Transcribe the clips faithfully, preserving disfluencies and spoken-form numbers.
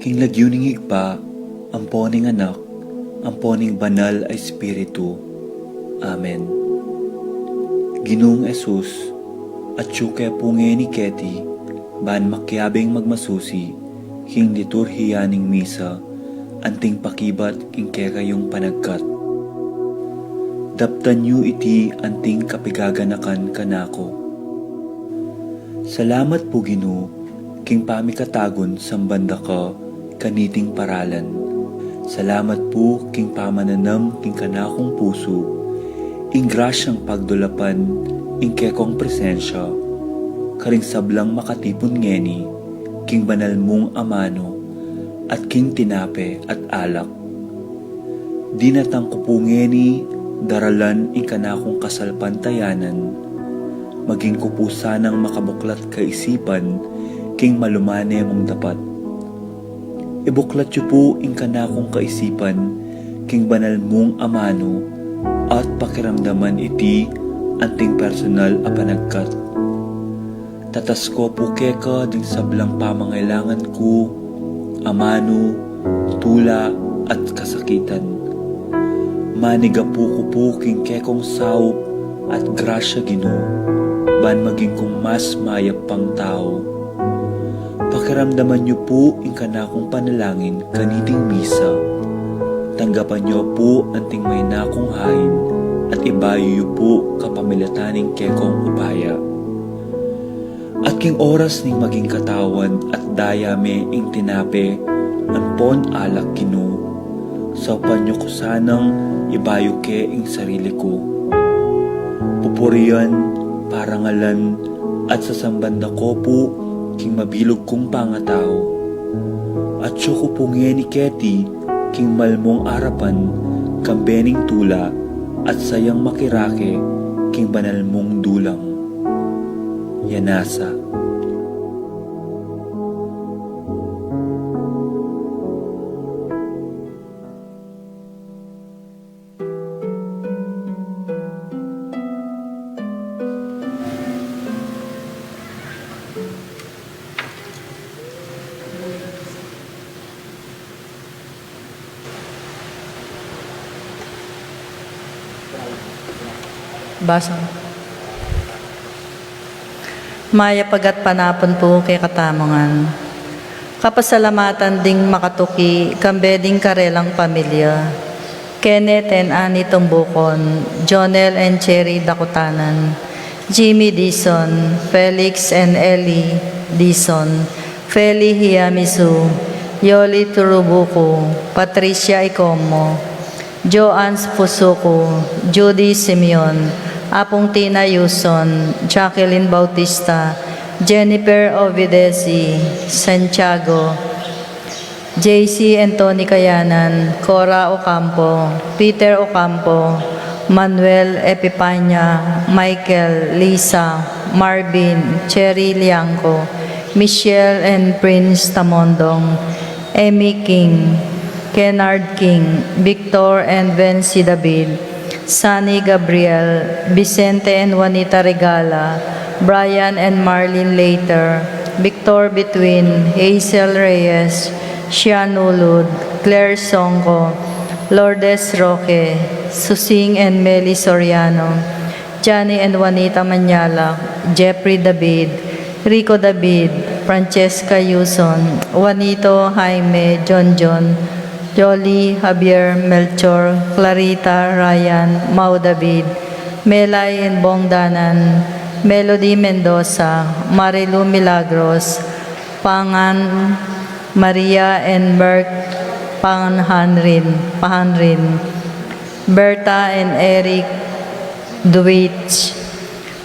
King lagyu ning Ibpa, ampo ning Anak, ampo ning Banal a Espiritu. Amen. Ginung Jesus, atyu ke pu ngeni keti, ban makiabing magmasusi king liturhiya ning misa, anting pakibat king kekayung panagkat. Daptan yu iti anting kapigaganakan kanaku. Salamat pu, Ginu, king pamikatagun samban da ka kaniting paralan. Salamat pu king pamananam king kanakung pusu ing grasyang pagdulapan ing kekong presensya karing sablang makatipun ngeni king banal mung amanu at king tinape at alak. Dinatang ku pu ngeni daralan ing kanakung kasalpantayanan, maging ku pu sanang makabuklat kaisipan king malumane mung dapat. Ibuklat yu pu ing kanakung kaisipan king banal mung amanu at pakiramdaman iti anting personal a panagkat. Tatas ku pu keka ding sablang pamangailangan ku, amanu, tula, at kasakitan. Manigapu ku pu king kekong saup at grasya, Ginu, ban maging kung mas mayap pang tau. Pakiramdaman yu pu ing kanakung panalangin kaniting misa. Tanggapan yu pu anting mayna kung hain at ibayu yu pu kapamilatan ning kekong upaya. At king oras ning maging katawan at daya me ing tinape ampon alak, Ginu, saupan yu ku sanang ibayu ke ing sarili ku. Pupurian, parangalan, at sasamban da ku pu king mabilug kung pangatau. Atyu ku pu ngeni keti king malmung arapan, kambe ning tula at sayang makirake king banal mung dulang. Yanasa. Basa. Mayap a gatpanapun pu kekatamu ngan. Kapasalamatan ding makatuki, kambe ding karelang pamilya. Kenneth and Annie Tumbukon, Jonel and Cherry Dakutanan, Jimmy Dizon, Felix and Ellie Dizon, Feli Hiamizu, Yoli Turubuku, Patricia Icomo, Joanne Fusuku, Judy Simeon, Apung Tina Yuson, Jacqueline Bautista, Jennifer Ovidesi, Santiago, J C Anthony Kayanan, Cora Ocampo, Peter Ocampo, Manuel Epipania, Michael, Lisa, Marvin, Cherry Liangco, Michelle and Prince Tamondong, Emmy King, Kennard King, Victor and Vency David, Sunny Gabriel, Vicente and Juanita Regala, Brian and Marlene Later, Victor Between, Hazel Reyes, Sian Ulud, Claire Songco, Lourdes Roque, Susing and Meli Soriano, Johnny and Juanita Mañala, Jeffrey David, Rico David, Francesca Yuson, Juanito Jaime, John John, Jolly, Javier, Melchor, Clarita, Ryan, Mau David, Melay and Bong Danan, Melody Mendoza, Marilu Milagros, Pangan, Maria and Merck Panganrin, Pahanrin, Berta and Eric Duich,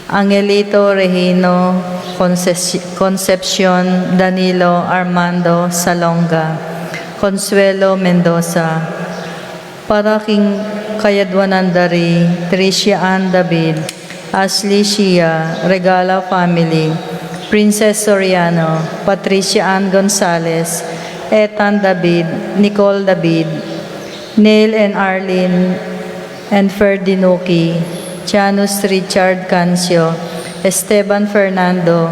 Angelito Regino, Conce-, Concepcion, Danilo Armando Salonga, Consuelo Mendoza, para king kayadwanan da ri Tricia Ann David, Ashley Shia, Regala family, Princess Soriano, Patricia Ann Gonzalez, Ethan David, Nicole David, Neil and Arlene and Ferdinuki, Janus Richard Cancio, Esteban Fernando,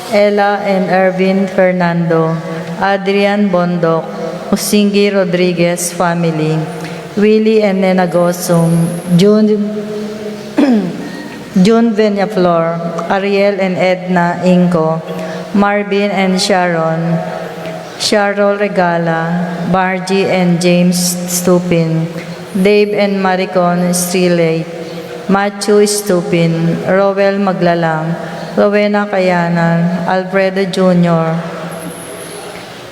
Ella and Ervin Fernando, Adrian Bondoc, Usingi Rodriguez family, Willie and Nena Gosum, Jun, Jun Villaflor, Ariel and Edna Inco, Marvin and Sharon, Cheryl Regala, Margie and James Stupin, Dave and Maricon Strilate, Matthew Stupin, Roel Maglalang, Rowena Kayanan, Alfredo Junior,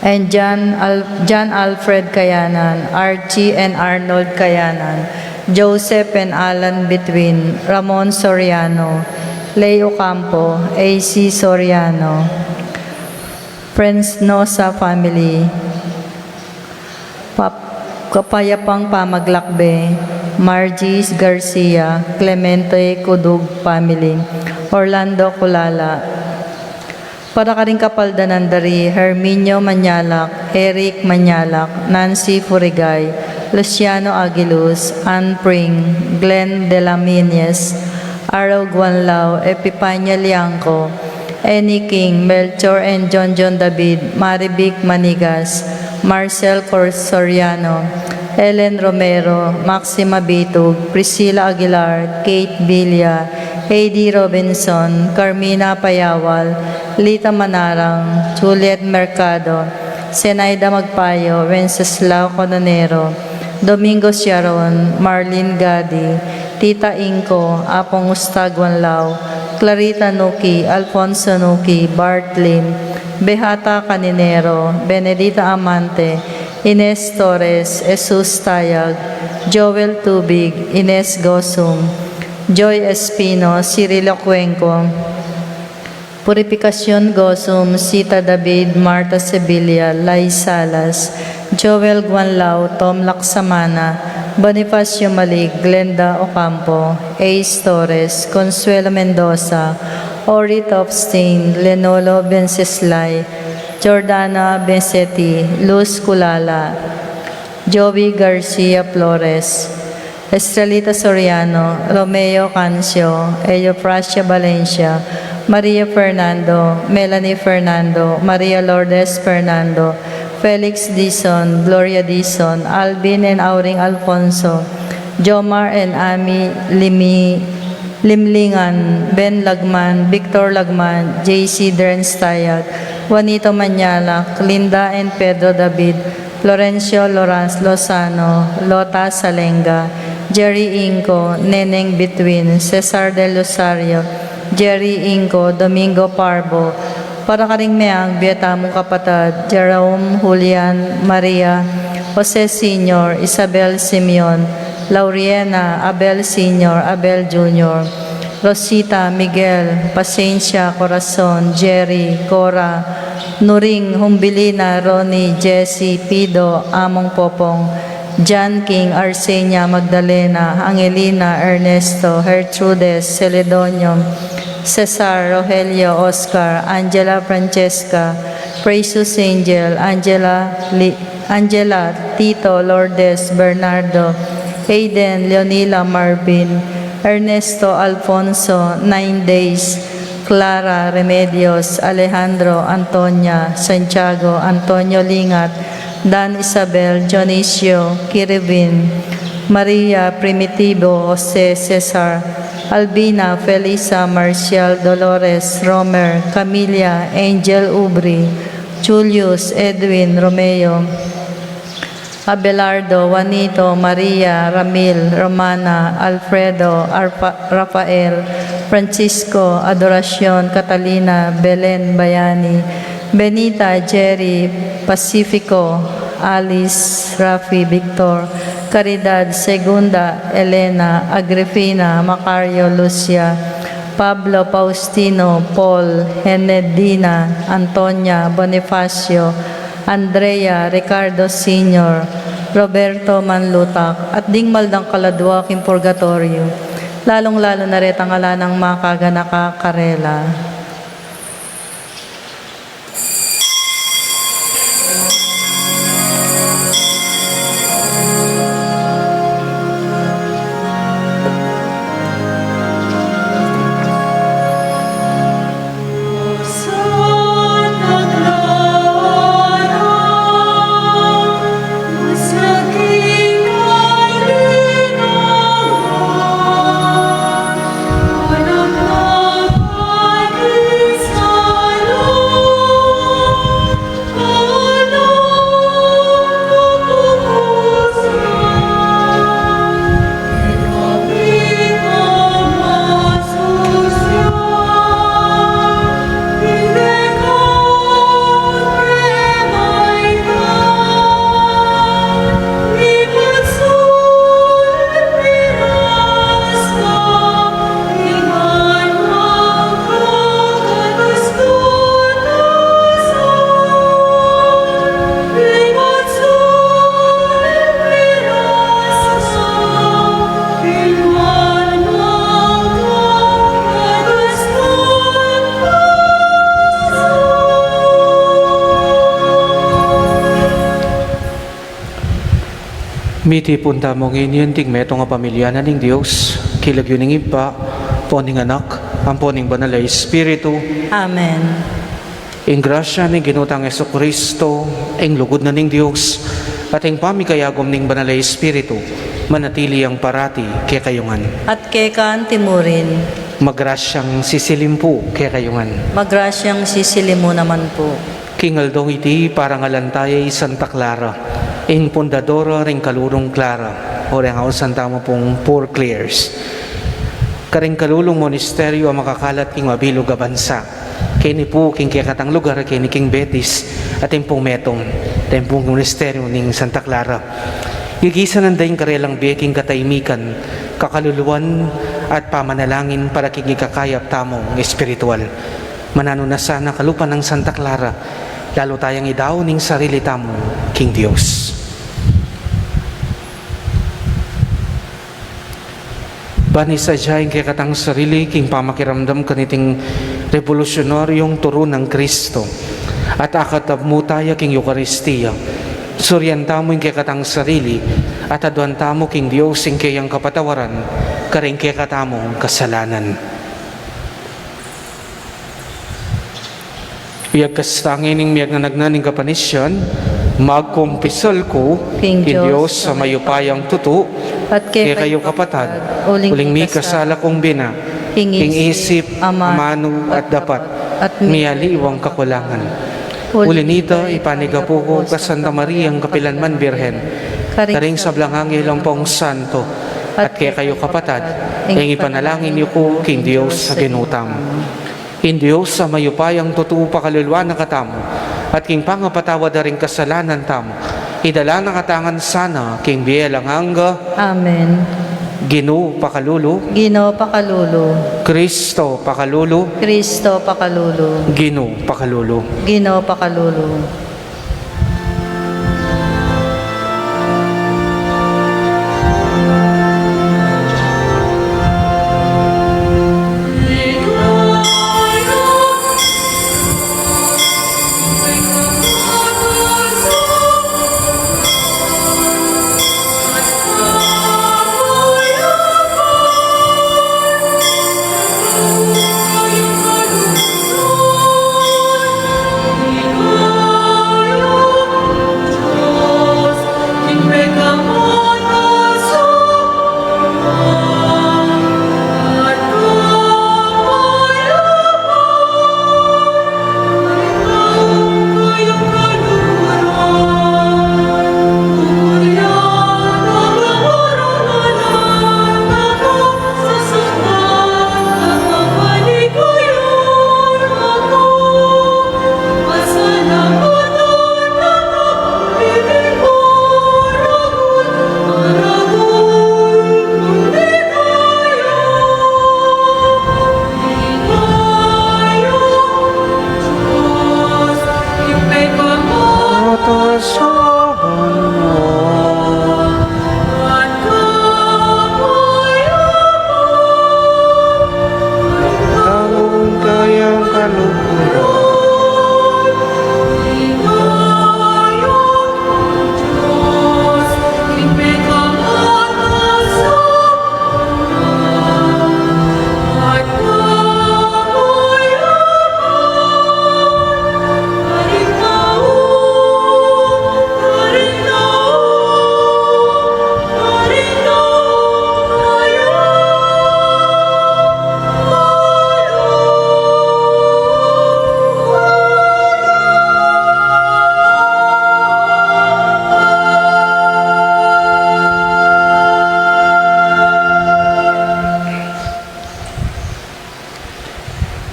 and John, Al- John Alfred Kayanan, Archie and Arnold Kayanan, Joseph and Alan Between, Ramon Soriano, Leo Campo, A C Soriano, Friends Nosa family, Pap- Kapayapang Pamaglakbe, Margie Garcia, Clemente Cudug family, Orlando Culala. Para karing kapaldanan da ri Herminio Mañalac, Eric Mañalac, Nancy Furigay, Luciano Aguiluz, Ann Pring, Glenn de la Mines, Arrow Guanlao, Epipania Liangco, Annie King, Melchor and John John David, Marivic Manigas, Marcel Cor- Soriano, Ellen Romero, Maxima Bitug, Priscilla Aguilar, Kate Villa, A D Robinson, Carmina Payawal, Lita Manarang, Juliet Mercado, Zenaida Magpayo, Wenceslao Cononero, Domingo Siaron, Marlene Gadi, Tita Inco, Apong Ustaguan Lao, Clarita Nuki, Alfonso Nuki, Bart Lim, Behata Caninero, Benedita Amante, Ines Torres, Jesus Tayag, Joel Tubig, Ines Gosum, Joy Espino, Cirilo Cuenco, Purificacion Gosum, Sita David, Martha Sevilla, Lai Salas, Joel Guanlao, Tom Laksamana, Bonifacio Malig, Glenda Ocampo, Ace Torres, Consuelo Mendoza, Ori Topstein, Lenolo Venceslay, Jordana Besetti, Luz Culala, Joey Garcia Flores, Estrelita Soriano, Romeo Cancio, Eufrasia Valencia, Maria Fernando, Melanie Fernando, Maria Lourdes Fernando, Felix Dizon, Gloria Dizon, Alvin and Auring Alfonso, Jomar and Ami Limi, Limlingan, Ben Lagman, Victor Lagman, J C Drenstayag, Juanito Mañalac, Linda and Pedro David, Florencio Loras Lozano, Lota Salenga, Jerry Inco, Neneng Between, Cesar del Rosario, Jerry Inco, Domingo Parbo, para karing meang bie tamung kapatad, Jerome, Julian, Maria, Jose Senior, Isabel Simeon, Lauriena, Abel Senior, Abel Junior, Rosita, Miguel, Pasencia, Corazon, Jerry, Cora, Nuring, Humbilina, Ronnie, Jessie, Pido, Among Popong, John King, Arsenia, Magdalena, Angelina, Ernesto, Gertrudes, Celedonio, Cesar, Rogelio, Oscar, Angela, Francesca, Precious Angel, Angela, Li- Angela, Tito, Lourdes, Bernardo, Aiden, Leonila, Marvin, Ernesto, Alfonso, Nine Days, Clara, Remedios, Alejandro, Antonia, Santiago, Antonio Lingat, Dan, Isabel, Dionisio, Kiribin, Maria, Primitivo, Jose, Cesar, Albina, Felisa, Marcial, Dolores, Romer, Camilla, Angel, Ubri, Julius, Edwin, Romeo, Abelardo, Juanito, Maria, Ramil, Romana, Alfredo, Arpa- Rafael, Francisco, Adoracion, Catalina, Belen, Bayani, Benita, Jerry, Pacifico, Alice, Rafi, Victor, Caridad, Segunda, Elena, Agrifina, Macario, Lucia, Pablo, Faustino, Paul, Henedina, Antonia, Bonifacio, Andrea, Ricardo Senior, Roberto Manlutak, at ding maldang kaladua king purgatorio, lalung-lalu na retang ala nang makaganaka karela. Itipun tamu ngeni ing metung a pamilya na ning Dios, king lagyu ning Ibpa, ampo ning Anak, ampo ning Banal a Espiritu. Amen. Ing grasya ning Ginu tang Jesucristo, ing lugud na ning Dios, at ing pamikayagum ning Banal a Espiritu, manatili yang parati kekayu ngan. At keka naman murin. Magrasyang sisilim pu kekayu ngan. Magrasyang sisilim mu naman pu. King aldong iti, parangalan taya i Santa Clara, ing pundadora ring Kalulung Clara, o ring ausan tamu pung Poor Clares. Karing kalulung monasteryo a makakalat king mabilug a bansa. Keni pu king kekatang lugar, keni king Betis, atin pung metung, atin pung monasteryo ning Santa Clara. Gigisanan da ing karelang bie king katahimikan, kakaluluan, at pamanalangin para king ikakayap tamung espiritual. Mananu na sana kalupa nang Santa Clara, lalu tayang idaun ing sarili tamu king Dios. Panisadyain ing kekatang sarili king pamakiramdam kaniting rebolusyunaryung turu nang Kristo, at akatab mu taya king Eukaristia. Surian tamu ing kekatang sarili, at aduan tamu king Dios ing keyang kapatawaran karing kekatamung kasalanan. Piyagkasta ngeni ning miyagnanagnan ning kapanisian, magkumpisal ku king Dios a mayupayang tutu, at kekayu kapatad, uling mikasala kung bina, king isip, amanu, at dapat, at miyaliwang kakulangan. Uli na nita, ipanyawad ku keka Santa Mariang kapilanman Birhen, karing sablang anghel ampong santo, at kekayu kapatad, ing ipanalangin yu ku king Dios a Ginu tamu. Ing Dios a mayupayang tutu pakaluluan na katamu, at king pangapatawad da ring kasalanan tamu, idala na katamu ngan sana king bie alang angga. Amen. Ginu pakalulu. Ginu pakalulu. Kristo pakalulu. Kristo pakalulu. Ginu pakalulu. Ginu pakalulu.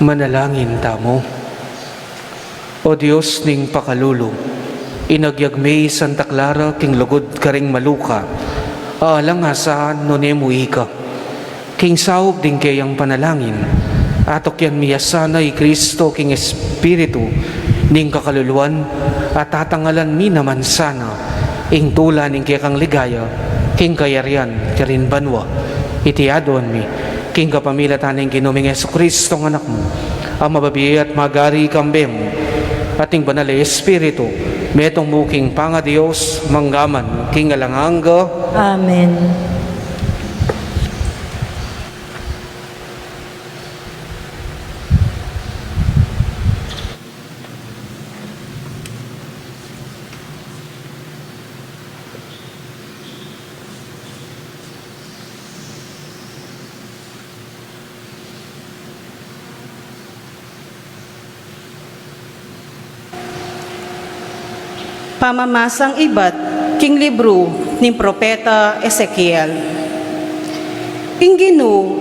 Manalangin tamu. O Dios ning pakalulu, inagyag me i Santa Clara king lugud karing maluka a alang asahan nune mu ika. King saup ding keyang panalangin, atukyan mi ya sana i Kristo king espiritu ning kakaluluan, at tatangalan mi naman sana ing tula ning kekang ligaya king kayarian karin banua. Iti aduan mi king kapamilatan ning Ginu ming Jesucristo, Anak mu, a mabibie at magari kambe mu, at ning Banal a Espiritu, Metung mu king pangaDios, manggaman king alang angga. Amen. Pamamasang ibat king libru ning propeta Ezekiel. Ing Ginu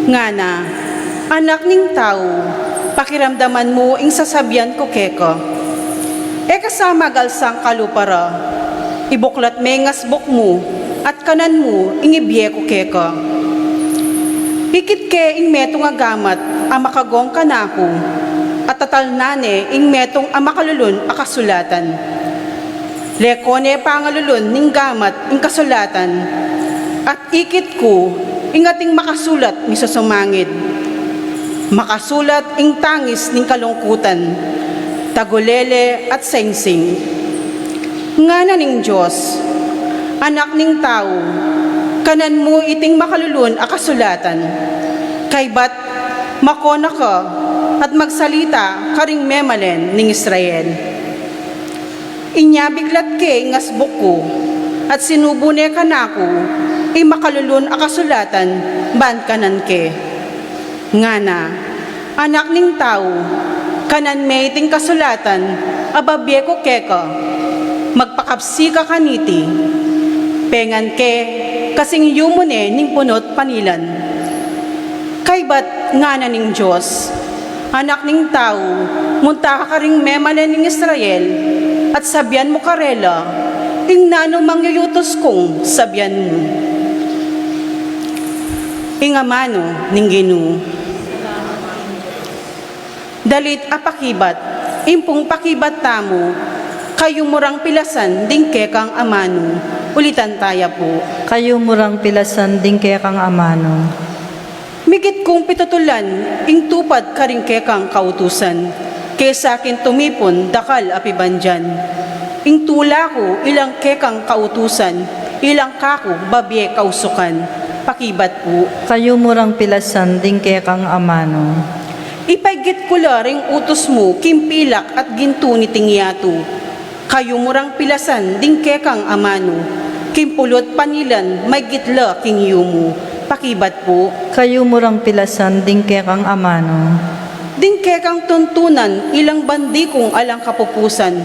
ngana, anak ning tau, pakiramdaman mu ing sasabian ku keka. E ka sa mag-alsang kalupa ra, ibuklat me ing asbuk mu, at kanan mu ing ibie ku keka. Ikit ke ing metung a gamat a makagong kanaku, at tatalnan ne ing metung a makalulun a kasulatan. Lekon ne pangalulun ning gamat ing kasulatan, at ikit ku ing ating makasulat misusumangid. Makasulat ing tangis ning kalungkutan, tagulele at sengsing. Ngana ning Dios, anak ning tau, kanan mu iting makalulun a kasulatan. Kaybat makona ka at magsalita karing memalen ning Israel. Inya biklat ke ing asbuk ku, at sinubu ne kanaku ing makalulun a kasulatan ban kanan ke. Ngana, anak ning tau, kanan me iting kasulatan a babie ku keka, magpakapsi ka kaniti. Pengan ke kasing yumu ne ning punut panilan. Kaybat ngana ning Dios, anak ning tau, munta ka karing memalen ning Israel, at sabian mu karela ing nanumang yuyutus kung sabian mu. Ing amanu ning Ginu. Dalit a pakibat, impung pakibat tamu, kayu mu rang pilasan ding kekang amanu. Ulitan taya pu. Kayu mu rang pilasan ding kekang amanu. Migit kung pitutulan ing tupad karing kekang kautusan, kesa king tumipun dakal a pibandian. Ing tula ku ilang kekang kautusan, ilang kaku babie kausukan. Pakibat pu. Kayu mu rang pilasan ding kekang amanu. Ipaigit ku la ring utus mu king pilak at gintu niting yatu. Kayu mu rang pilasan ding kekang amanu, king pulut panilan maigit la king yumu. Pakibat pu. Kayu mu rang pilasan ding kekang amanu. Ding kekang tuntunan ilang bandi kung alang kapupusan,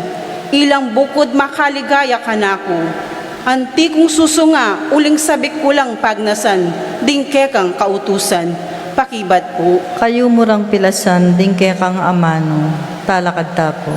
ilang bukud makaligaya kanaku. Anti kung susunga uling sabik ku lang pagnasan ding kekang kautusan. Pakibat pu. Kayu mu rang pilasan ding kekang amanu. Talakad ta pu.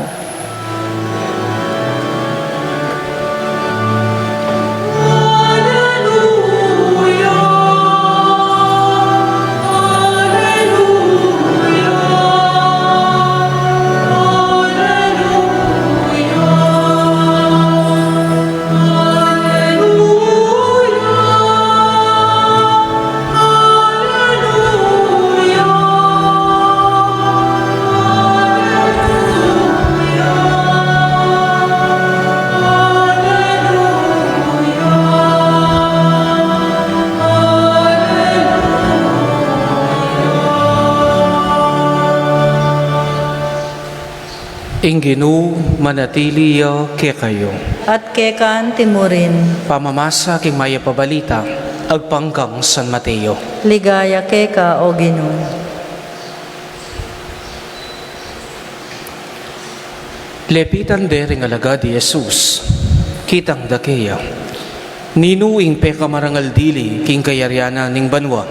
Ing Ginu manatili ya kekayu. At keka anti mu rin. Pamamasa king Mayap a Balita agpang kang San Mateo. Ligaya keka, O Ginu. Lepitan de ring alagad i Jesus, kitang da keya. Ninu ing pekamarangal dili king kayarian na ning banua?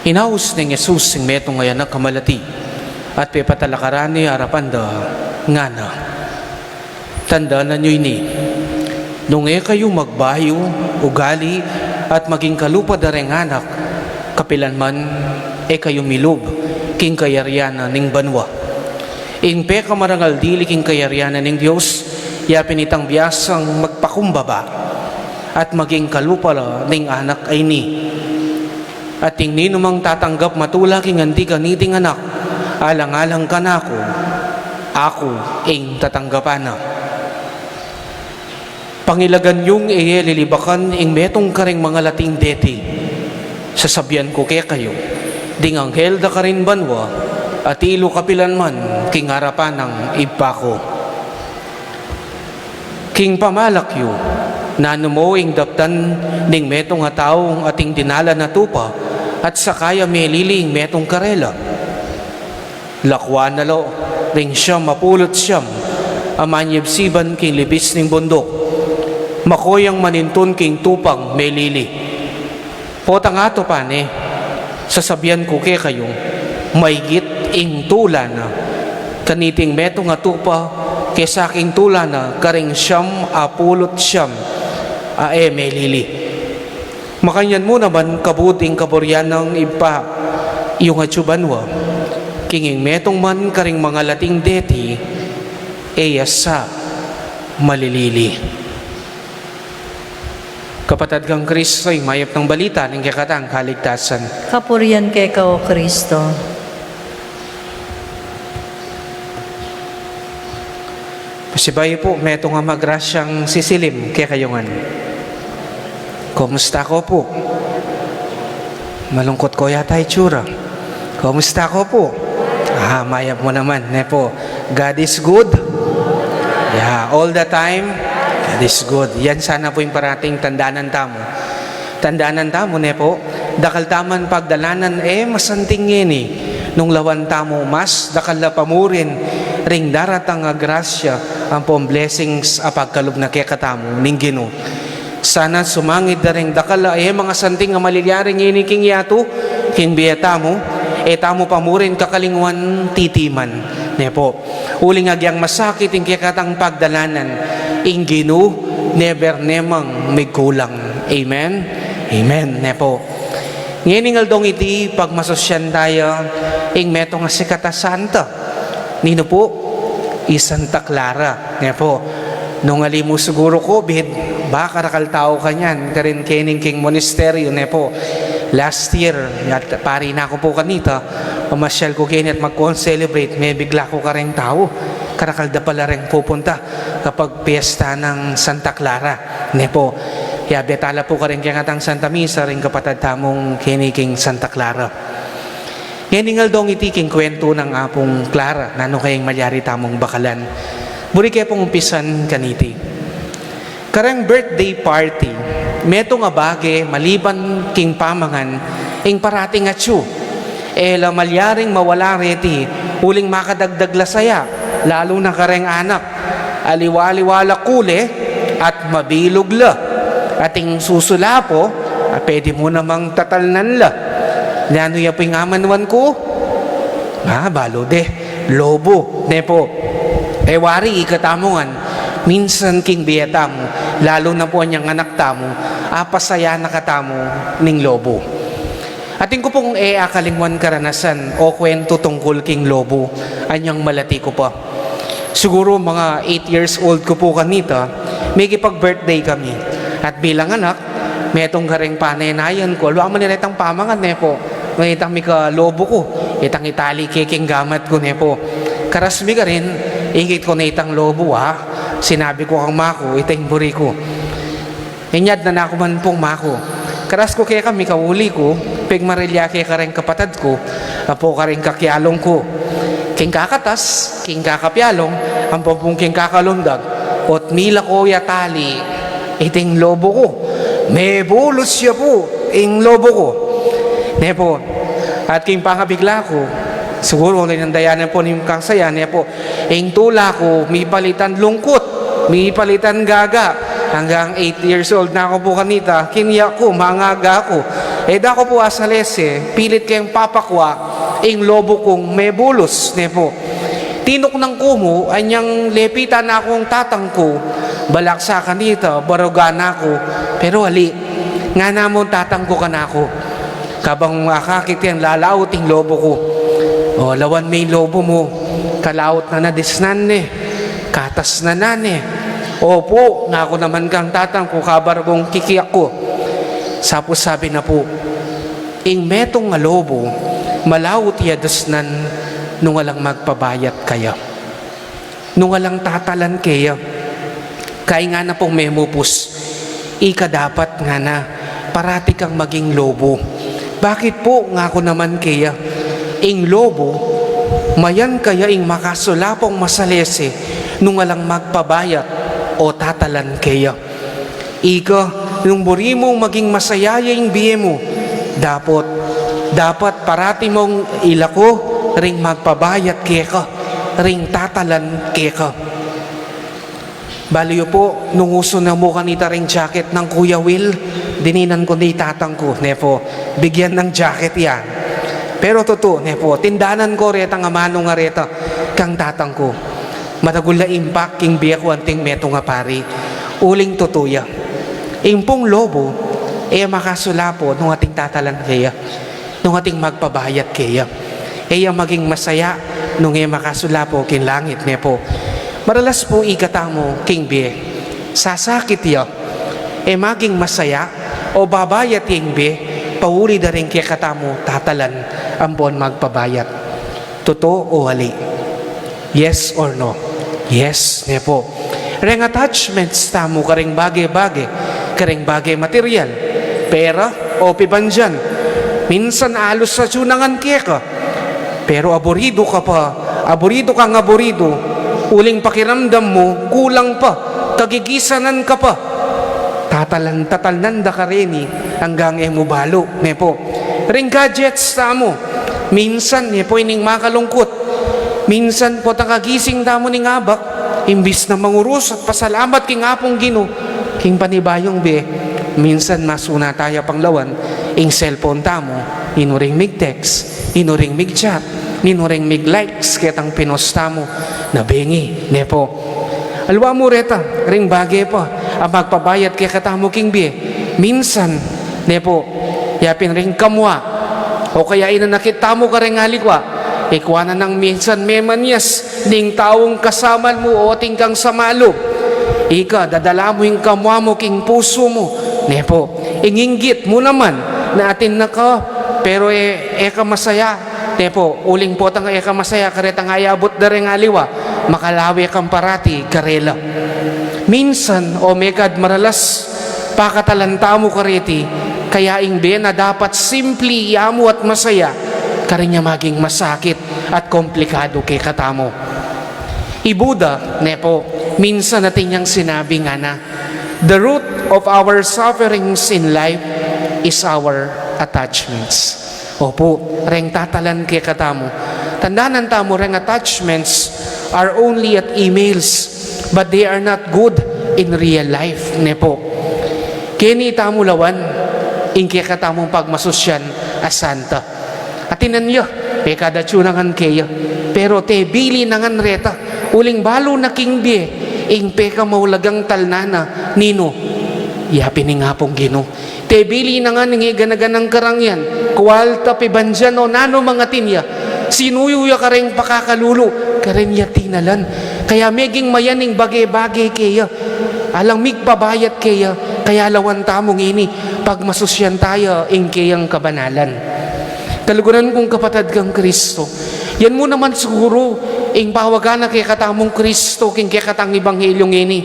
Inaus neng Jesus ing metung a anak a malati, at pepatalakaran ne arapan da, ngana, tandanan yu ini, nung e kayu magbayu ugali at maging kalupa da reng anak, kapilan man e kayu milub king kayarian na ning banua. Ing pekamarangal dili king kayarian na ning Dios, ya pin itang biasang magpakumbaba at maging kalupa la ning anak a ini. At ing ninumang tatanggap matula king anti kaniting anak, alang-alang kanaku, aku ing tatanggapan na. Pangilagan yung e ye lilibakan ing metung karing mangalating deti. Sasabian ku kekayu, ding anghel da karin banua, atilu kapilan man king arapan nang Ibpa ku. King pamalak yu, nanu mu ing daptan ning metung a taung ating dinalan a tupa, at saka ya melili ing metung karela? Lakwan na lo ring siam a pulu't siam a manyibsiban king libis ning bunduk. Makoyang manintun king tupang melili. Potang atupan ne, sasabian ku kekayu, maygit ing tula na kaniting metung a tupa kesa king tula na karing siam a pulu't siam a e melili. Makanyan mu naman kabud ing kaburian nang Ibpa yu atsu banua, king ing metung man karing mangalating deti, e ya sa malilili. Kapatad kang Kristo, ing mayap nang balita ning kekatang kaligtasan. Kapurian keka, O Kristo. Pasibayu pu, metung a magrasyang sisilim kekayu ngan. Kumusta ko pu? Malungkut ko yata itsura. Kumusta ko pu? Ah, mayap mu naman, ne pu. God is good. Yeah, all the time, God is good. Yan sana pu ing parating tandanan tamu. Tandanan tamu, ne pu. Dakal taman pagdalanan, e masanting ngeni. Nung lawan tamu mas, dakal la pamurin ring daratang a grasya ampong blessings a pagkalub na kekatamu ning Ginu. Sana sumangid da ring dakal a e mangasanting a malilyari ngeni king yatu, king bie tamu, e tamu pamurin kakalingwan titiman. Ne pu. Uling agyang masakit ing kekatang pagdalanan, ing Ginu never ne mang migkulang. Amen? Amen. Ne pu. Ngening aldong iti, pagmasusyan taya ing metung a sikat a santa. Ninu pu? I Santa Clara, ne pu. Nung ali mu siguru COVID, ba karakal tau kanyan karin keni king monasteryo, ne pu. Last year, at pari na ku pu kanita, pamasyal ku keni at mag-concelebrate, mebigla ku karing tau. Karakal da pala reng pupunta kapag piyesta nang Santa Clara, ne pu. Yabe tala pu karing kekatang Santa Misa ring kapatad tamung keni king Santa Clara. Ngening aldong iti, king kwentu nang Apung Clara, nanu kayang malyari tamung bakalan? Buri ke pung umpisan kaniti. Kareng birthday party, metung a bage maliban king pamangan, ing parating atsu. E la malyaring mawala reti, uling makadagdag la saya, lalu na kareng anak. Aliwa-aliwa la kule at mabilug la. Ating susulapo, a, pwede mu namang tatalnan la. Nanu ya pu ing amanuan ku? A, balu de, lobo, ne pu. E wari, ikatamu ngan, minsan king bie tamu, lalu na pu anyang anak tamu, apasaya na katamu ning lobo. Atin ku pung e akalingwan karanasan o kwentu tungkul king lobo, anyang malati ku pa. Siguru mga eight years old ku pu kanita, mikipag-birthday kami. At bilang anak, metung kareng panenayan ku, alwa man itang pamangan, ne pu. Ngeni itang mika lobo ku, itang itali ke king gamat ku, ne pu. Karas mi karin, ikit ku na itang lobo, a. Sinabi ku kang ama ku, ita ing buri ku. Inyad na naku man pung ama ku. Karas ku keka, mikauli ku, pigmarilya ke kareng kapatad ku, ampo kareng kakyalung ku. King kakatas, king kakapialung, ampo pung king kakalundag, ot mila ko ya tali, iting lobo ku. Mebulus ya pu, ing lobo ku. Ne pu, at king pangabigla ku, siguru, linandayan na pu ning kasaya, ne pu, ing tula ku, mipalitan lungkut, mipalitan gaga. Hanggang eight years old na ku pu kanita, kinyak ku, mangaga ku. E da ku pu asalese, pilit keng papakwa, ing lobo kung mebulus, ne pu. Tinuknang ku mu, anyang lepitan na kung tatang ku, balak sa kanita, barugan na ku, pero ali, ngana mung tatang ku kanaku. Kabang akakit yang lalaut ing lobo ku. O, lawan me ing lobo mu, kalaut na na disnan ne, katas na na ne. Opu, ngaku naman kang tatang ku, kabargong kikiak ku. Sapu sabi na pu, ing metung a lobo, malaut ya disnan nung alang magpabayat kaya. Nung alang tatalan keya. Kaya ngana pung memupus, ika dapat ngana parati kang maging lobo. Bakit pu? Ngaku naman keya, ing lobo, mayan kaya ing makasulapung masalese nung alang magpabayat o tatalan keya. Ika, nung buri mung maging masaya ya ing bie mu, dapot, dapat parati mung ilako ring magpabayat keka, ring tatalan keka. Balu yu pu, nung usu na mu kanita ring jacket nang Kuya Will, dininan ku ne i tatang ku, ne pu, bigyan ng jacket yan. Pero tutu, ne pu, tindanan ku retang amanu ngareta kang tatang ku. Matagul a impact king bie ku anting metung a pari. Uling tutu ya. Ing pung lobo, e makasulapo nung ating tatalan keya, nung ating magpabayat keya. E ya maging masaya nung e makasulapo king langit, ne pu. Maralas pu ikatamu king bie, sasakit ya, e maging masaya, o babayat ya ing bie, pauli da ring kekatamu tatalan ampon magpabayat. Tutu o ali? Yes or no? Yes, ne pu. Reng attachments tamu kareng bage-bage, kareng bage material, pera, o pibandian, minsan alus sa tiunangan keka. Pero aburidu ka pa, aburidu kang aburidu, uling pakiramdam mu, kulang pa, kagigisanan ka pa. Tatalan, tatalnan da kareni, anggang e mu balu, ne pu. Reng gadgets tamu, minsan, ne pu, ining makalungkut. Minsan, potang kagising tamu ning abak, imbis na mangurus at pasalamat king Apung Ginu, king panibayung bie, minsan masuna taya pang lawan ing cellphone tamu, inuring mig-text, inuring mig-chat, inuring mig-likes ketang pinost tamu, na bengi, ne pu. Aliwa mu reta, ring bage pa a magpabayat kekatamu king bie, minsan, ne pu, yapin ring kamua, o kaya inanakit tamu kareng aliwa, ikua na nang minsan memanyas ning taung kasama mu o atin kang samalu. Ika, dadala mu ing kamua mu king pusu mu, ne pu. Ing inggit mu naman na atin na ka, pero e, e ka masaya, ne pu, uling potang e ka masaya karetang ayabut da reng aliwa, makalawe kang parati karela. Minsan, o mekad maralas, pakatalan tamu kareti, kaya ing bie na dapat simpli ya mu at masaya, karin ya maging masakit at komplikadu kekatamu. I Buddha, ne pu, minsan atin yang sinabi ngana, "The root of our sufferings in life is our attachments." Opu, reng tatalan kekatamu. Tandanan tamu, reng attachments are only at emails, but they are not good in real life, ne pu. Keni tamu lawan ing kekatamung pagmasusyan a santa. Atinan ya, pekad a tiunangan keya. Pero tebili na ngan reta, uling balu na king bie, ing pekamaulagang talnan na, ninu? Yapin ning Apung Ginu. Tebili na ngan ing e gana-ganang karangyan, kualta, pibandian o nanu mang atin ya, sinuyu ya kareng pakakalulu, karen ya tinalan. Kaya meging mayan ing bage-bage keya, alang migpabayat keya, kaya lawan tamu ngeni, pagmasusyan taya ing keyang kabanalan. Kaluguran kung kapatad kang Kristo, yan mu naman siguru ing pawagan na kekatamung Kristo king kekatang ebanghelyu ngeni.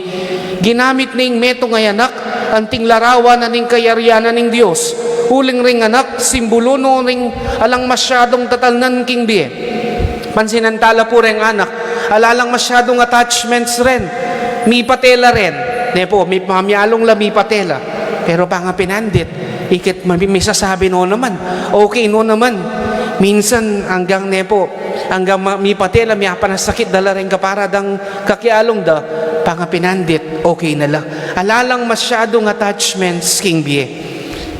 Ginamit ne ing metung a anak anting larawan na ning kayarian na ning Dios, uling ring anak simbulu no ring alang masyadung tatalnan king bie. Pansinan tala pu reng anak, ala lang masyadung attachments ren. Mipate la ren. Ne pu, mi-, mamialung la, mipate la. Pero pangapinandit, ikit ma-, misasabi no naman, okay no naman. Minsan anggang, ne pu, anggang ma-, mipate la, miapanasakit da la reng kapara dang kakialung da, pangapinandit, okay na la. Ala lang masyadung attachments king bie.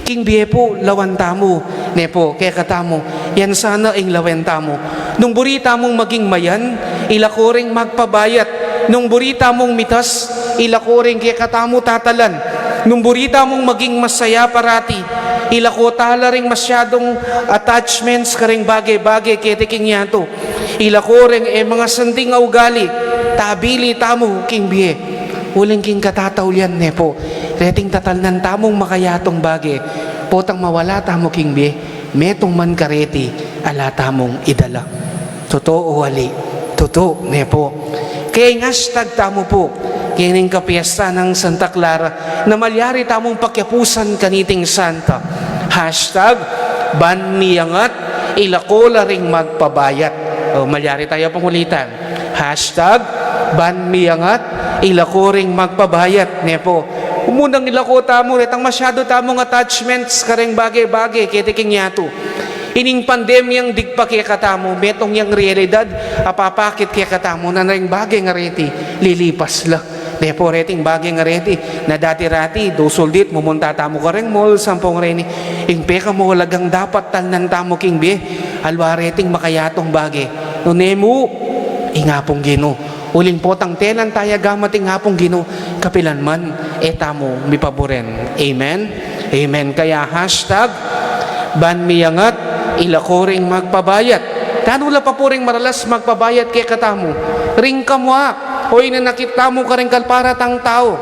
King bie pu, lawan tamu, ne pu, kekatamu, yan sana ing lawen tamu. Nung buri tamung maging mayan, ilako ring magpabayat. Nung buri tamung mitas, ilako ring kekatamu tatalan. Nung buri tamung maging masaya parati, ilako tala ring masyadung attachments kareng bage-bage keti king yatu. Ilako reng e mangasanding a ugali, tabili tamu king bie. Uling king katataulian, ne pu, reting tatalnan tamung makayatung bage, potang mawala tamu king bie, metung man kareti, ala tamung idala. Tutu o ali? Tutu, ne pu. Kaya ing hashtag tamu pu, Kening kapiesta nang Santa Clara, na malyari tamung pakiapusan kaniting santa. Hashtag ban miyangat, ilako la ring magpabayat. O, malyari taya pangulitan. Hashtag ban miyangat, ilako ring magpabayat. Ne pu, umunang ilako tamu, retang masyadu tamung attachments kareng bage-bage keti king yatu. Ining pandemyang digpa kekatamu, metung yang realidad a papakit kekatamu na ring bage ngareti lilipas la. Ne pu, reting bage ngareti na dati-rati, dusul dit mumunta tamu kareng mall, ampong reni, ing pekamahalagang dapat talnan tamu king bie, aliwa reting makayatung bage. Nune mu, ing Apung Ginu. Uling potang telan taya gamat ing Apung Ginu, kapilan man e tamu mipaburen. Amen? Amen. Kaya hashtag ban miyangat, ilako ring magpabayat. Nanu la pa pu ring maralas magpabayat kekatamu? Ring kamua, o inanakit tamu kareng kalparatang tau.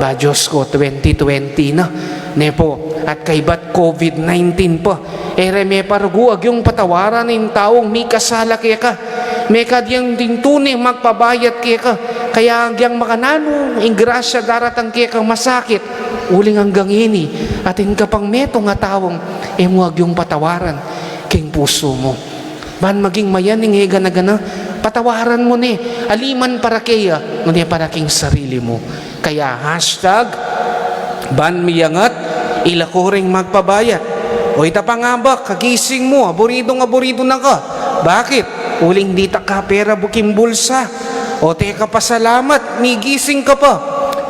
Ba, Dios ku, twenty twenty na, ne pu, at kaybat covid nineteen pa. E re meparugu agyung patawaran ing taung mikasala keka. Mekad yang ding tune magpabayat keka. Kaya agyang makananu ing grasya daratang keka masakit, uling anggang ini, atin ka pang metung a taung e mu agyung patawaran king pusu mu. Ban maging mayan ing e gana-gana, patawaran mu ne, ali man para keya, nune para king sarili mu. Kaya hashtag ban miyangat, ilako ring magpabayat. O ita pang abak, kagising mu, aburidung aburidu na ka. Bakit? Uling ditak kapera buking bulsa. O teka, pasalamat, migising ka pa.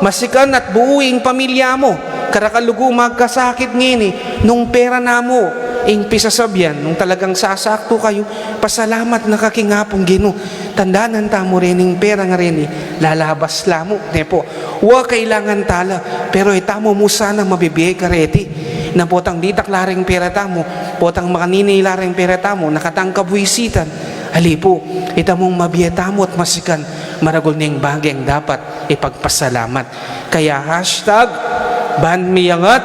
Masikan at buu ing pamilya mu. Karakalugu magkasakit ngeni, nung pera na mu ing pisasabyan, nung talagang sasaktu kayu, pasalamat na ka king Apung Ginu. Tandanan tamu rening pera ngareni, lalabas la mu, ne pu. Wa, kailangan tala, pero e tamu mu sana mabibie kareti. Na potang ditak la ring pera tamu, potang makanini la ring pera tamu, na katang kabuisitan. Ali pu, ita mung mabie tamu at masikan, maragul neng bageng dapat ipagpasalamat. Kaya hashtag ban miyangat,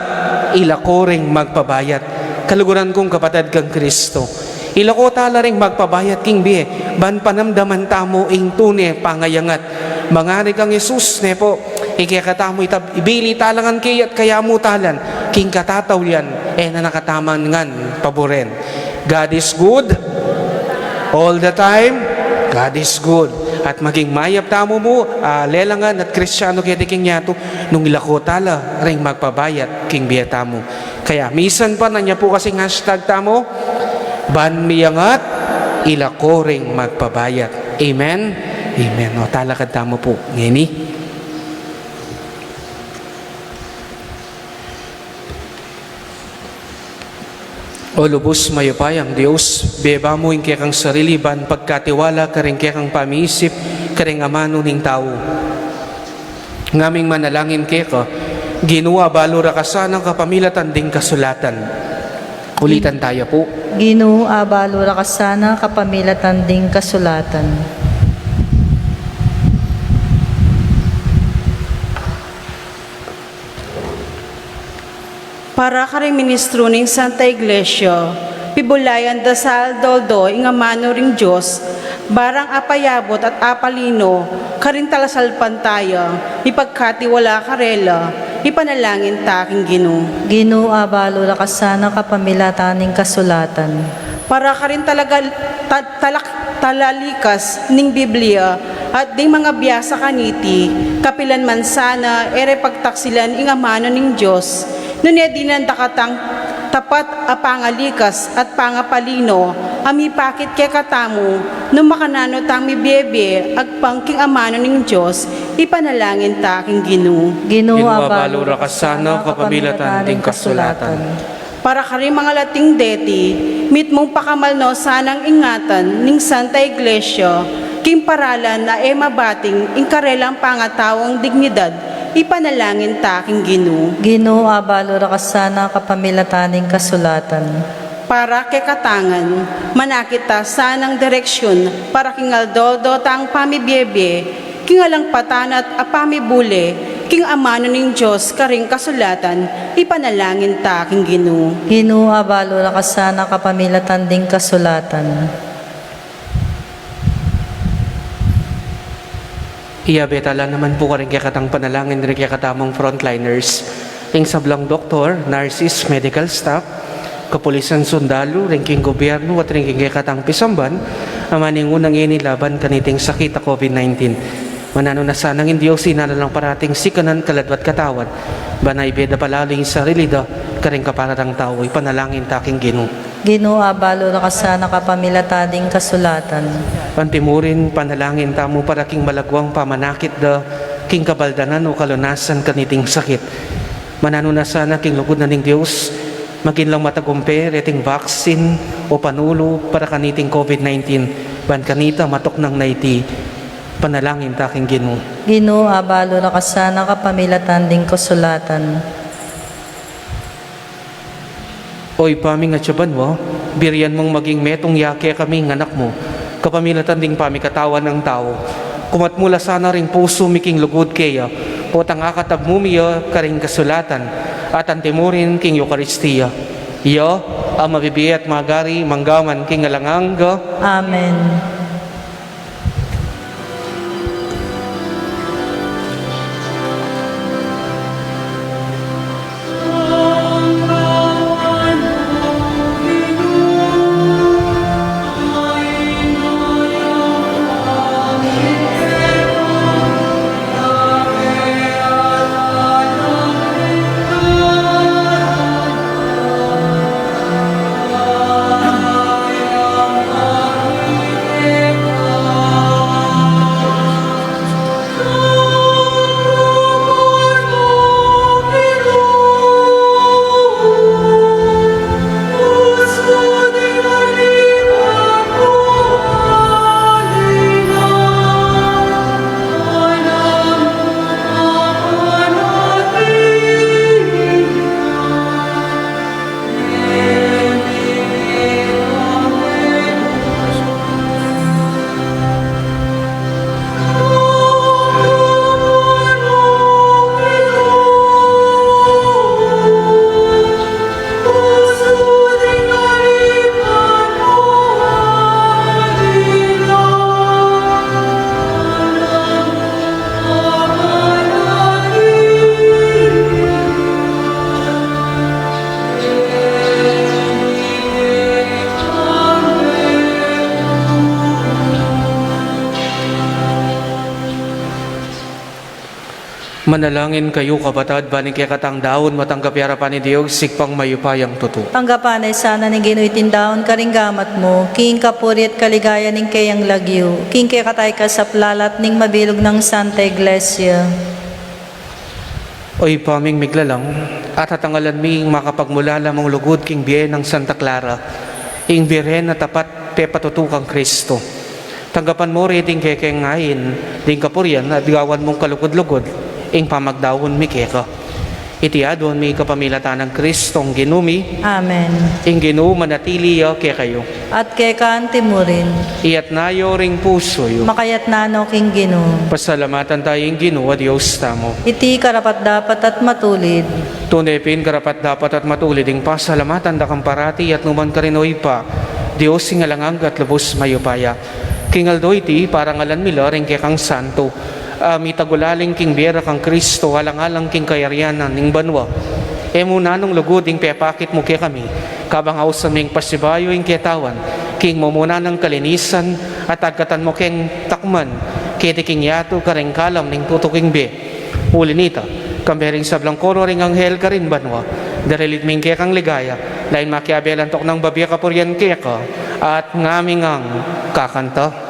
ilako ring magpabayat. Kaluguran kung kapatad kang Kristo, ilako tala ring magpabayat king bie, ban panamdaman tamu ing tune pangayangat. Mangari kang Jesus, ne pu, ikekatamu itab-, ibili talangan keya at kayamu talan, king katatawlian, e na na kataman ngan paburen. God is good all the time. God is good. At maging mayap tamu mu, ah, lelangan at Kristiano keti king yatu, nung ilako tala ring magpabayat king bie tamu. Kaya misan pa, nanu pu kasing hashtag tamu, ban miyangat, ilako ring magpabayat. Amen? Amen. O, talakad tamu pu ngeni. O lubus mayupayang Dios, bie mu ing kekang sarili ban pagkatiwala karing kekang pamiisip karing amanu ning tau. Ngaming manalangin keka, Ginu, abalu ra ka sana kapamilatan ding kasulatan. Ulitan taya pu. Ginu, abalu ra ka sana kapamilatan ding kasulatan. Para karing ministru ning Santa Iglesia, pibulayan da sa aldo-aldo ing amanu ring Dios, barang apayabut at apalino karing talasalpantaya, mipagkatiwala karela, ipanalangin ta king Ginu. Ginu, abalu ra ka sana kapamilatan ning kasulatan. Para karing talaga-, ta-, talak-, talalikas ning Biblia at ding mangabiasa kaniti, kapilan man sana e re pagtaksilan ing amanu ning Dios, nune dinan da katang tapat a pangalikas at pangapalino a mipakit kekatamu, nung makananu tang mibie-bie agpang king amanu ning Dios, ipanalangin ta king Ginu. Ginu, abalu ra ka sana kapamilatan ding kasulatan. Para karing mangalating deti, mitmung pakamal no sanang ingatan ning Santa Iglesia, king paralan a e mabating ing karelang pangatawang dignidad, ipanalangin ta king Ginu. Ginu, abalu ra ka sana kapamilatan ning kasulatan. Para kekatang ngan, manakit ta sanang direksyun para king aldo-aldo tang pamibie-bie, king alang patanat a pamibule king amanu ning Dios karing kasulatan, ipanalangin ta king Ginu. Ginu, abalu ra ka sana kapamilatan ding kasulatan. Iyabe ta la naman pu karing kekatang panalangin ring kekatamung frontliners, ring sablang doktor, nurses, medical staff, kapulisan, sundalu, ring king gobyernu at ring king kekatang pisamban, a maningunan ngeni laban kaniting sakit a COVID nineteen. Mananu na sana ing Dios, ina la lang parating sikanan, kaladwa at katawan, ban ibie da palalu ing sarili da karing kapararang tau. Ipanalangin ta king Ginu. Ginu, abalu da ka sana kapamilatan ding kasulatan. Antimurin, panalangin tamu para king malagwang pamanakit da king kabaldanan o kalunasan kaniting sakit. Mananu na sana king lugud na ning Dios, maging lang matagumpe reting vaccine o panulu para kaniting COVID nineteen, ban kanita matuknang na iti. Panalangin ta king Ginu. Ginu, abalu da ka sana kapamilatan ding kasulatan. O Ibpa ming atsu ka banua, birian mung maging metung ya kekami ing Anak mu kapamilatan ding pamikatawan nang tau. Kumat mu la sana ring pusu mi king lugud keya, potang akatagmu mi ya karing kasulatan, at antimurin king Eukaristia. Iya a mabibie at magari mangga man king alang angga. Amen. Manalangin kayu, kapatad, ban ing kekatang daun matanggap ya arapan ning Dios, Ibpang mayupayang tutu. Tanggapan na sana ning Ginu iting daun karing gamat mu, king kapurian at kaligayan ning keyang lagyu, king kekatang kasaplalan ning mabilug nang Santa Iglesia. O Ibpa ming miglalang, at atangalan mi ing makapagmulala mung lugud king bie nang Santa Clara, ing Birhen a tapat pepatutu kang Kristo. Tanggapan mu ring kekeng ain ding kapurian at gawan mung kalugud-lugud ing pamagdaun mi keka. Iti aduan mi kapamilatan nang Kristong Ginu mi. Amen. Ing Ginu manatili ya kekayu. At keka antimurin. Iyatna yu ring pusu yu. Makayatna no king Ginu. Pasalamatan tamu ing Ginu a Dios tamu. Iti karapat-dapat at matulid. Tune pin karapat-dapat at matulid ing pasalamatan da kang parati at nukarin man, O Ibpa, Dios ning alang angga at lubus mayupaya. King aldo iti, parangalan mi la ring kekang santo a mitagulaling king bie ra kang Kristo, alang-alang king kayarian na ning banua. E mu nanung lugud ing pepakit mu kekami, kabang ausan ming pasibayu ing ketawan king mumuna nang kalinisan, at agkatan mu keng takman keti king yatu karing kalam ning tutu king bie. Uli nita, kambe ring sablang koro ring anghel karin banua, dirilit mi ing kekang ligaya, lain makiabe lang tuknang babie kapurian keka, at ngami ngang kakanta.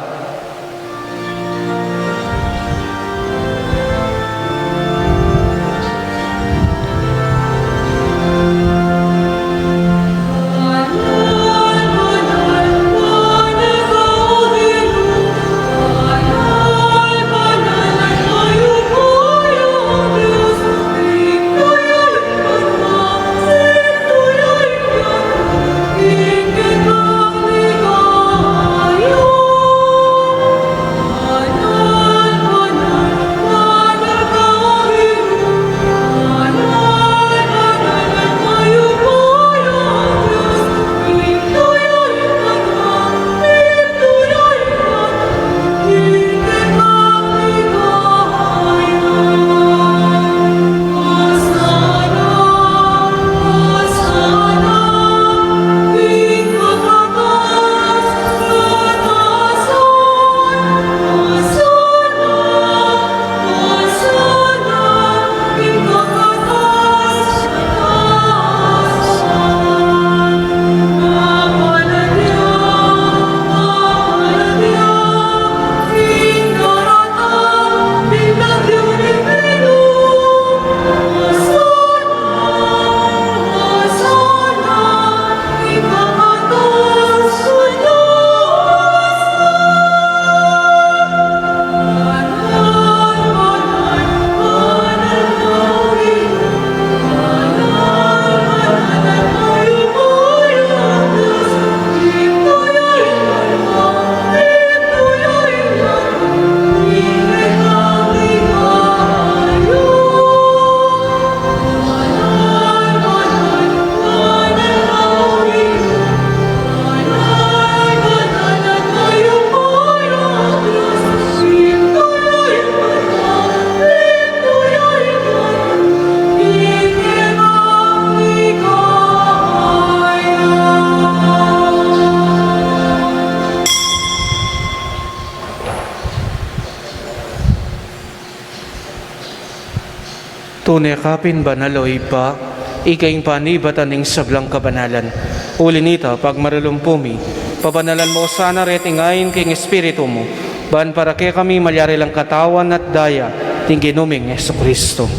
Tune ka pin banal, o Ibpa, ika ing panibatan ning sablang kabanalan. Uli na nita, pagmarulung pu mi, pabanalan mu sana reting ain king Espiritu mu, ban para kekami malyari lang katawan at daya ning Ginu ming Jesucristo.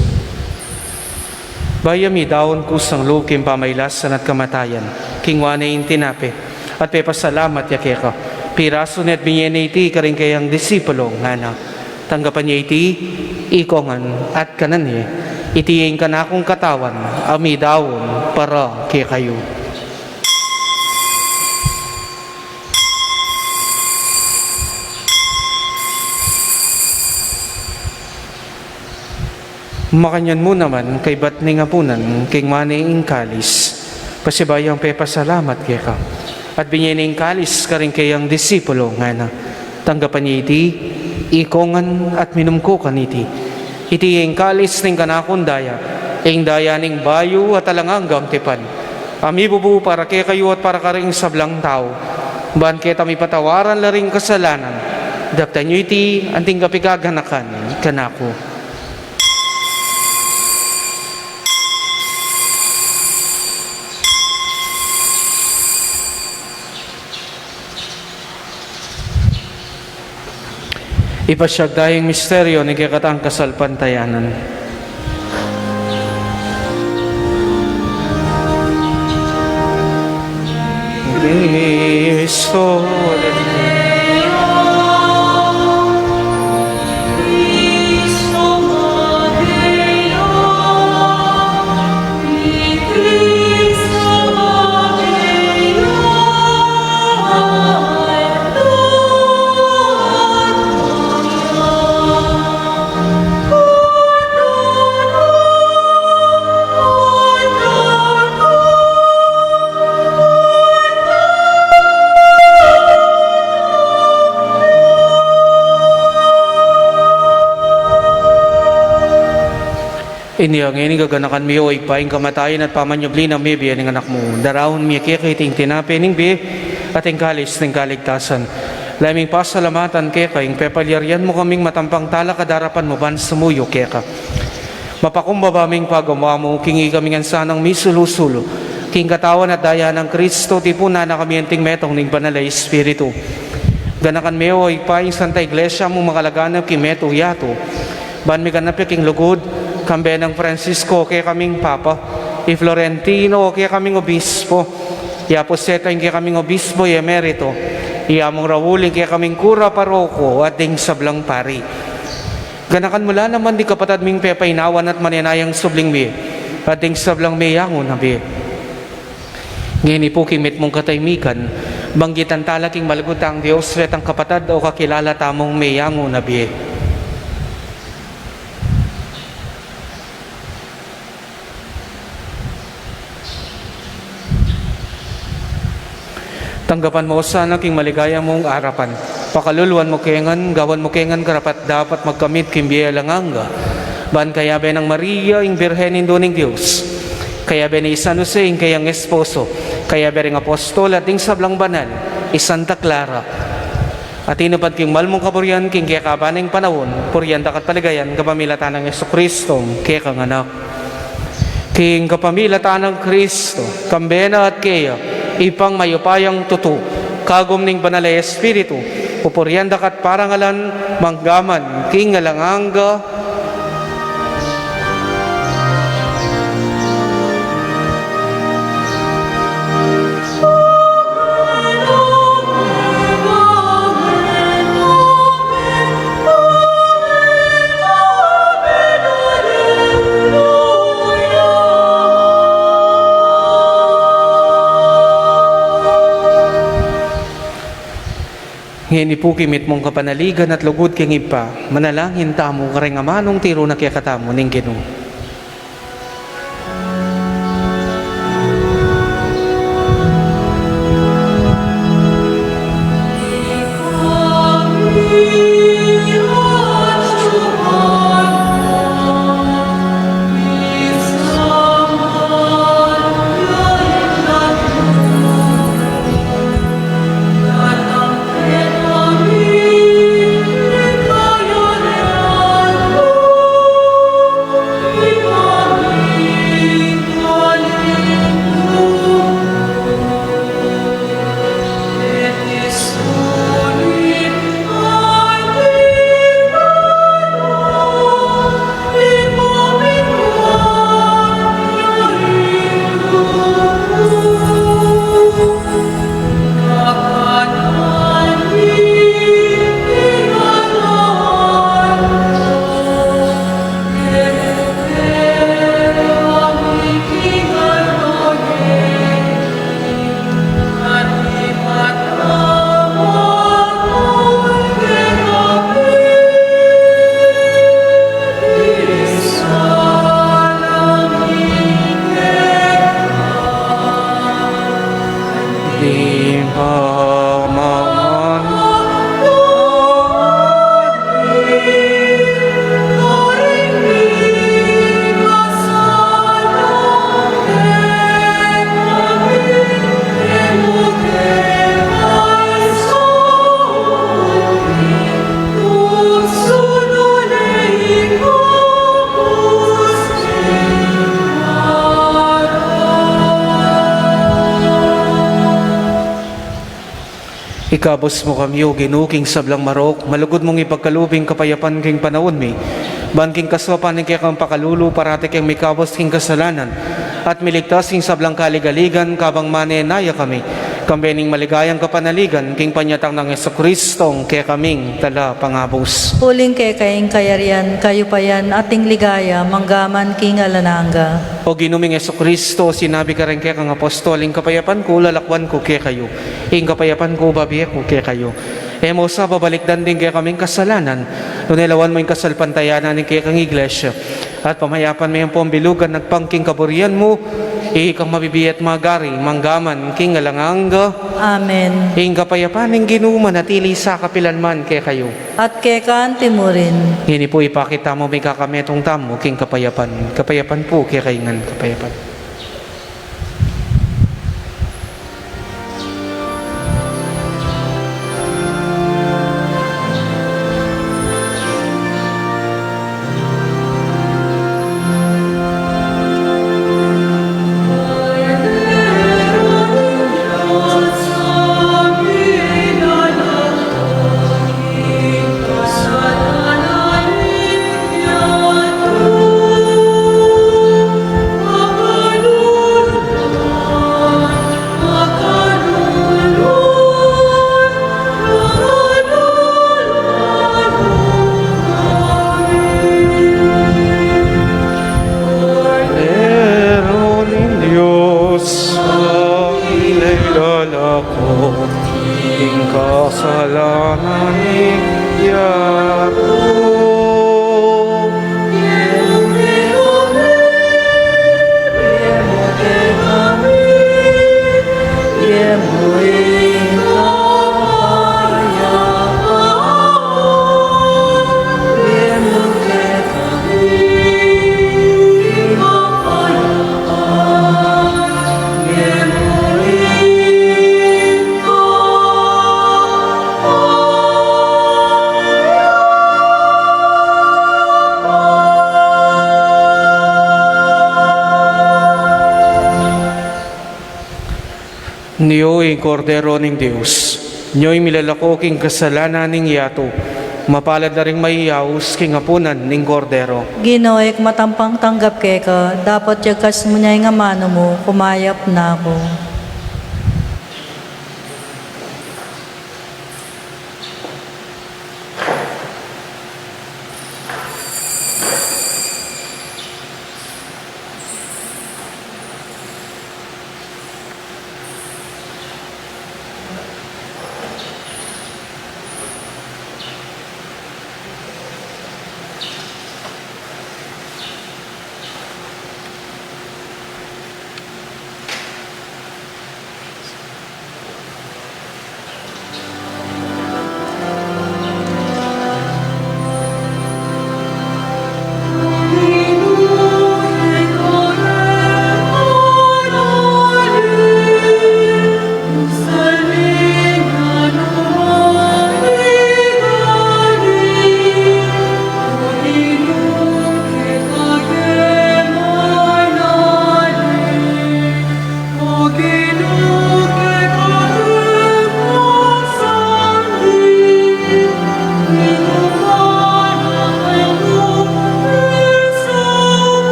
Bayu mi daun kusang lub king pamailasan at kamatayan, kinua ne ing tinape, at pepasalamat ya keka, pirasu ne at binye ne iti karing kayang disipulu, ngana: Tanggapan ye iti, ikongan at kanan ye. Iti ing kanakung katawan a midaun para kekayu. Makanyan mu naman, kaybat ning apunan, kinua ne ing kalis, pasibayu yang pepasalamat keka, at binye ne ing kalis karing kayang disipulu, ngana: Tanggapan ye iti, ikongan at minum ko kaniti. Iti ing kalis ning kanakung daya, ing daya ning bayu at alang anggang tipan, a mibubu para kekayu at para karing sablang tau, ban keta mipatawaran la ring kasalanan. Daptan yu iti anting kapigaganakan kanaku. Ipasyag taya ing misteryu ning kekatang kasalpantayanan. Cristo. Inya ngeni gaganakan mi, o Ibpa, ing kamatayan at pamanyubli nang mebie ning Anak mu. Daraun mi keka iting tinape ning bie at ing kalis ning kaligtasan. Lami ming pasalamatan keka ing pepalyarian mu kaming matampang talakad king arapan mu ban sumuyu keka. Mapakumbaba ming pagamu-amu king ikami ngan sanang misulu-sulu king katawan at daya nang Cristo, tipunan na kami anting metung ning Banal a Espiritu. Ganakan me, o Ibpa, ing Santa Iglesia mung makalaganap king metung yatu, ban miganap ya king lugud, kambe nang Francisco a kekaming Papa, i Florentino a kekaming Obispo, i Apu Seta a kekaming Obispo Emerito, i Among Raul a kekaming Kura Paroko, at ding sablang pari. Ganakan mu la naman ding kapatad ming pepainawan at manenayang subling mie, at ding sablang meyangu na bie. Ngeni pu king mitmung katahimikan, banggitan tala king malugud tang Dios retang kapatad o kakilala tamung meyangu na bie. Tanggapan mu sana king maligaya mung arapan. Pakaluluan mu ke ngan, gawan mu ke ngan karapat-dapat magkamit king bie alang angga. Ban kayabe nang Maria, ing Birhen Indu ning Dios, kayabe nang San Jose, ing kayang esposo, kayabe ring apostol at ding sablang banal, i Santa Clara, at tinupad king mal mung kaburian king kekaban ning panaun, purian da ka at paligayan kapamilatan nang Jesucristo, kekang Anak. King kapamilatan nang Cristo, kambe na at keya, Ibpang mayupayang tutu, kagum ning Banal a Espiritu, pupurian da ka at parangalan, mangga man king alang angga. Ngeni pu king mitmung kapanaligan at lugud king Ibpa, manalangin tamu karing amanung tiru na kekatamu ning Ginu. Ikabus mu kami, O Ginu, king sablang marok, malugud mung ipagkalub ing kapayapan king panaun mi. Ban king kasaupan ning kekang pakalulu, parati keng mikabus king kasalanan, at miligtas king sablang kaligaligan, kabang manenaya kami, kambe ning maligayang kapanaligan, king panyatang nang Jesucristo, ing kekaming Talapangabus. Uling keka ing kayarian, kayupayan, at ing ligaya, mangga man king alang angga. O Ginu ming Jesucristo, sinabi ka reng kekang apostol, ing kapayapan ku, lalakwan ku kekayu. Ing kapayapan ku, babie ku kekayu. E mu sa babalikdan ding kekaming kasalanan, nune lawan mu ing kasalpantayanan ning kekang Iglesia, at pamayapan me ampong bilugan agpang king kaburian mu, ikang mabibie at magari, mangga man king alang angga. Amen. Ing kapayapan ning Ginu manatili sa kapilan man kekayu. At keka anti mu rin. Ngeni pu ipakit tamu ing kakametung tamu king kapayapan. Kapayapan pu kekayu ngan, kapayapan. Kordero ning Dios, a lalako king kasalanan ning yatu. Nyo ing Kordero ning Dios. Nyo ing milalako king kasalanan ning yatu. Mapalad la ring mayayaus king apunan ning Kordero. Ginu, e ku matampang tanggap keka, dapot yagkas mu ne ing amanu mu, kumayap na ku.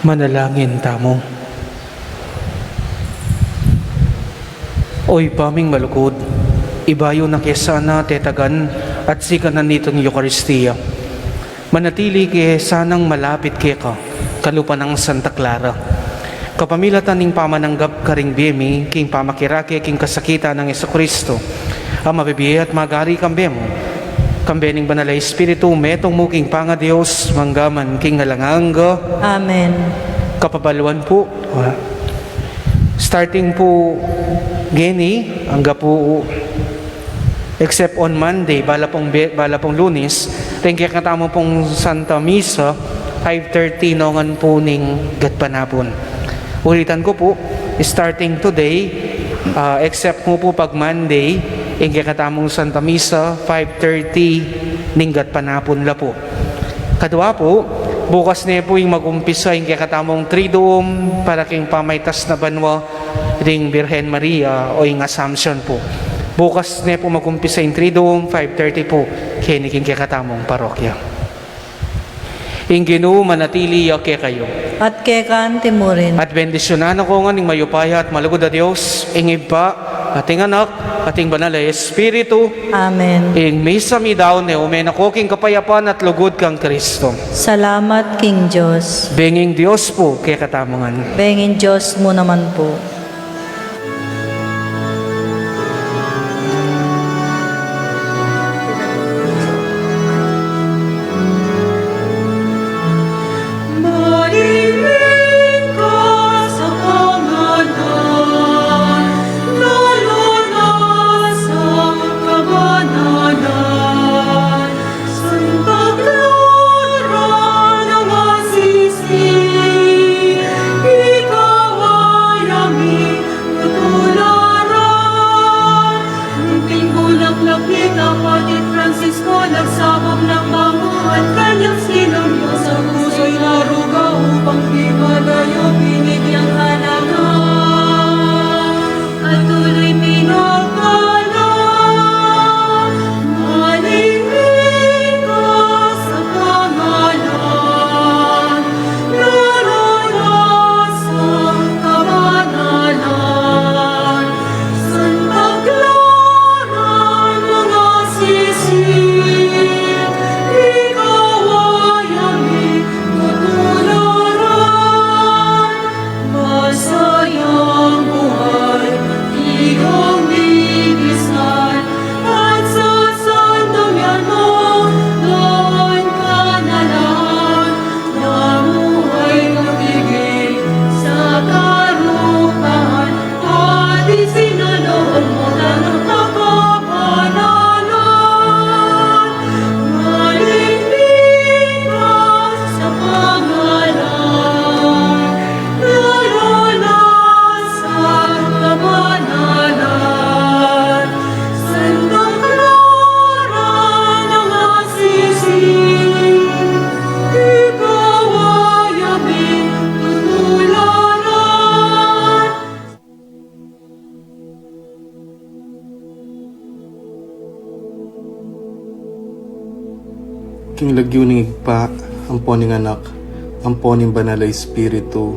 Manalangin tamu. O Ibpa ming malugud, ibayu na ke sana tetagan at sikanan niting Eukaristia. Manatili ke sanang malapit keka, kalupa nang Santa Clara. Kapamilatan ning pamananggap karing bie mi king pamakirake king kasakitan nang Jesucristo, a mabibie at magari kambe mu, kambe ning Banal a Espiritu, metung mu king pangaDios, mangga man king alang angga. Amen. Kapabaluan pu, ah, starting pu ngeni, angga pu, except on Monday, bala pung be-, bala pung Lunes, ring kekatamu pung Santa Misa, five thirty nongan pu ning gatpanapun. Ulitan ku pu, starting today, ah, except mu pu pag Monday, ing kekatamung Santa Misa, five thirty ning gatpanapun la pu. Kadua pu, bukas ne pu ing magumpisa ing kekatamung Triduum para king pamaitas na banua ring Birhen Maria o ing Assumption pu. Bukas ne pu magumpisa ing Triduum, five thirty pu, keni king kekatamung parokya. Ing Ginu manatili ya kekayu. At keka mu rin. At bendisyunan na ko ngan ning mayupaya at malugud a Dios, ing Ibpa, at ing Anak, at ing Banal a Espiritu. Amen. Ing misa mi daun ne, ume na ko king kapayapan at lugud kang Kristo. Salamat king Dios. Benging Dios pu kekatamu ngan. Benging Dios mu naman pu. Santa Clara ng Assisi, ikaw ay aming tutularan. Nung king bulaklak ni Kapatid Francisco nagsabog ng bango at kanyang sinamyo sa puso'y naruga upang di malayo binigyang halaga. At tuloy pinapala, malingit ka sa pangalan, naranasan kabanalan, Santa Clara ng Assisi, ikaw ay aming tutularan. Masayang buhay, iyong bibisnan, at sa santong yanon, doon ka na lang. Namuhay ka tigil sa karupahan, at isinaloob mo tayo ng kabanalan. Malingit ka sa pangalan, naranasan kabanalan, Santa Clara ng Assisi, ikaw ay aming tutularan. King lagyu ning Ibpa, ampo ning Anak, ampo ning Banal a Espiritu.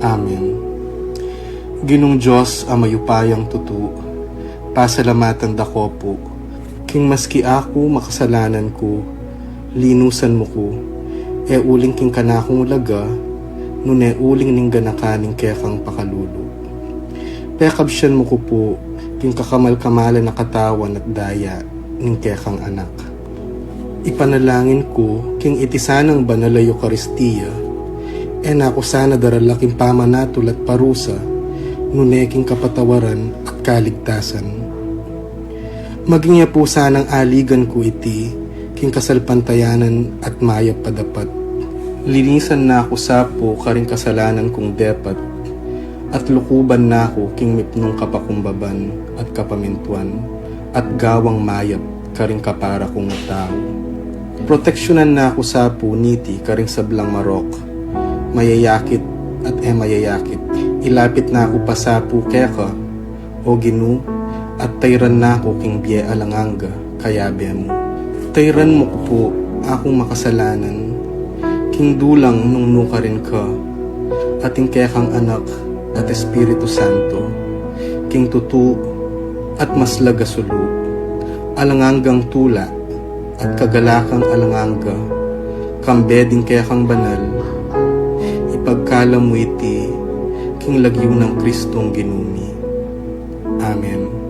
Amen. Ginung Dios a mayupayang tutu, pasalamatan da ka pu, king maski aku makasalanan ku, linusan mu ku, e uling king kanakung laga, nune uling ning ganakan ning kekang pakalulu. Pekabsian mu ku pu, king kakamal-kamalan a katawan at daya ning kekang Anak. Ipanalangin ku, king iti sanang banal a Eukaristia, e na ku sana darala king pamanatul at parusa, nune king kapatawaran at kaligtasan. Maging ya pu sanang aligan ku iti, king kasalpantayanan at mayap a dapat. Linisan na ku sa pu karing kasalanan kung depat, at lukuban na ku king mipnung kapakumbaban at kapamintuan, at gawang mayap karing kapara kung tau. Proteksyunan na ku sa pu niti karing sablang marok, mayayakit at e mayayakit. Ilapit na ku pa sa pu keka, O Ginu, at tayran na ku king bie alang angga, kayabe mu. Tayran mu ku pu, akung makasalanan, king dulang nung nukarin ka, at ing kekang Anak at Espiritu Santo, king tutu at maslag a sulu, alang anggang tula at kagalakang alang angga, kambe ding kekang banal, ipagkalub mu iti king lagyu nang Kristong Ginu mi. Amen.